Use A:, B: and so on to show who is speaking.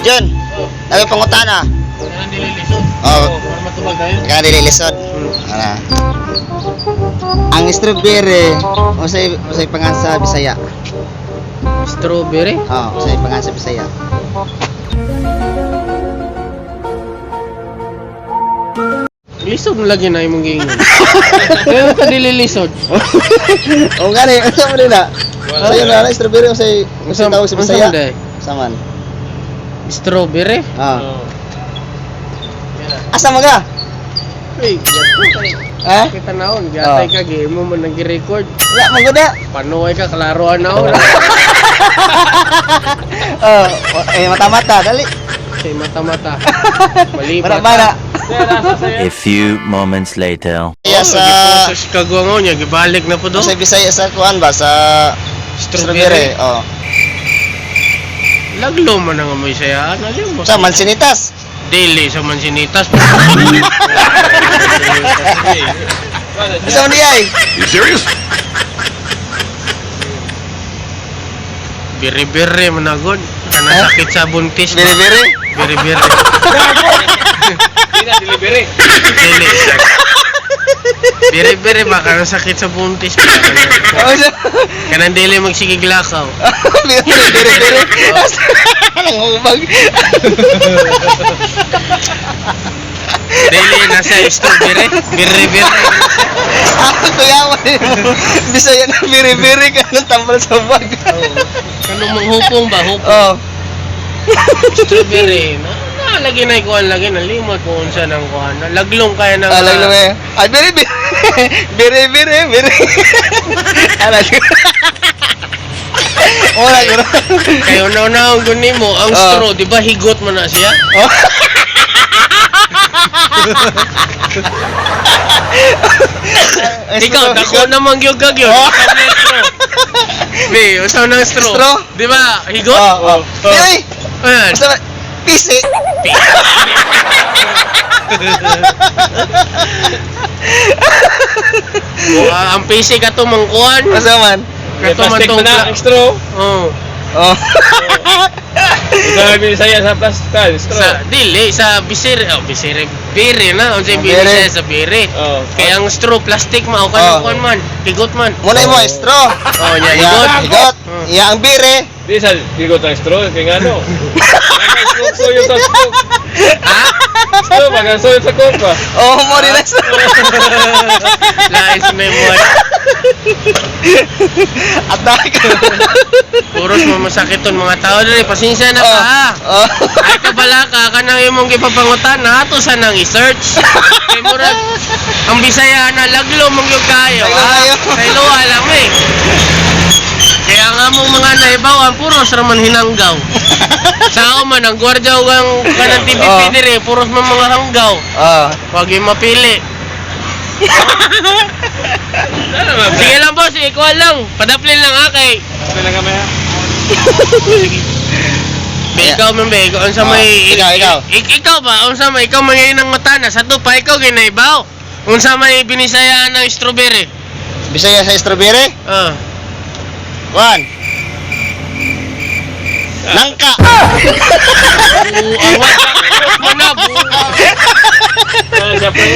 A: John, nabi pangutana.
B: Kanang dili lisod.
A: Oh.
B: Para matubag tayo.
A: Ikaw dili lisod. Ana. Ang strawberry, unsay unsay pangan sa Bisaya?
B: Strawberry?
A: Oh, unsay pangan sa Bisaya?
B: Lisod mo lagi na imong giingon. Kaya ka dili lisod.
A: O gani, unsa man nila? Sayo na na strawberry, unsay unsay tawag sa
B: Unsa
A: Bisaya?
B: man day?
A: Saman.
B: Strawberry?
A: Ah. Asa maga?
B: Uy, gato kay.
A: Ha?
B: Kita naon, gatay ka gi mo man nag-record.
A: Wala man gud.
B: Panuay ka klaroan naon.
A: Oh, eh mata-mata dali.
B: Kay mata-mata. Malipat.
A: Bara-bara.
C: A few moments later.
A: Kaya sa
B: Sa Chicago nga niya gibalik na po do.
A: sa Bisaya sa kuan ba sa strawberry. Oh.
B: Laglo man ang amoy saya. Ano mo?
A: Sa mansinitas.
B: Dili sa Mansinitas.
A: Sa man ay?
D: You serious?
B: Biri-biri managod. Kana sakit sa buntis.
A: Biri-biri.
B: Biri-biri. Dili sa. Biri-biri ba kana sakit sa buntis ba?
A: Oh,
B: Kanang dili magsigig lakaw.
A: Biri-biri. Nang ubag.
B: Dili nasa strawberry. Biri-biri.
A: Ako kuyawan mo. Bisaya na biri-biri ka ng tambal sa bag.
B: Kanang mong hupong ba? Hupong.
A: Oh.
B: Strawberry. Na, na lagi na ikuan lagi na limot kung unsa nang kuan. Laglong kaya nang
A: Ah, laglong eh. Ay, biri-biri. Biri-biri, biri. Ala. Wala ko.
B: Kayo na na ang mo ang
A: Oh.
B: straw, di ba higot mo na siya?
A: Oh.
B: Ikaw, dako naman gyud kag yun.
A: Oh.
B: Usaw ng straw. Be, usaw ng straw.
A: Straw?
B: Di ba? Higot?
A: Oh, oh. Ay,
B: Ayan.
A: basta pisi.
B: Oh, ang PC ka to mangkuan.
A: Basta man.
B: Kato man tong
E: straw.
B: Oh.
A: Oh.
E: Sabi saya sa plastic, straw.
B: Sa dili sa bisire, oh bisire, bire na unsay
A: Oh,
B: bire
A: bire.
B: siya sa bire.
E: Oh.
B: Kaya ang straw plastic mao ka
A: Oh.
B: kuan man, higot man.
A: Muna mo straw.
B: Oh, nya
A: Ya,
B: higot.
A: higot.
B: Hmm.
A: Ya ang bire.
E: Di sa higot ang straw kay ngano. Straw yung sa straw.
B: Ha?
E: Straw baga straw sa coke ba.
A: Oh, mo rin na straw.
B: Lain sa memory.
A: Attack.
B: Puros mo masakiton mga tao diri, pasensya na ka. Ha.
A: Oh.
B: Ay kabala ka kanang imong gipapangutan na ato sa nang i-search. Kay murag ang Bisaya na laglo mong gyud kayo.
A: Laglo
B: ha?
A: kayo.
B: Kay luwa lang eh. Kaya nga mong mga naibaw ang puros ra man hinanggaw. Sa ako man ang gwardiya ug ang kanang TVP
A: Oh.
B: diri puros man mga hanggaw.
A: Oh.
B: Wag yung mapili. Sige lang boss, ikuha lang. Padaplin lang ha kay.
E: Pila ka maya.
B: Be, ikaw man be, ikaw unsa
A: Oh,
B: may
A: ikaw, ikaw.
B: Ikaw ba unsa may ikaw may nang mata na sa pa ikaw ginaibaw. Unsa may binisayaan ng strawberry?
A: Bisaya sa strawberry?
B: Ah.
A: One. Nangka.
B: Buang mana buang.
E: Ano siya pre?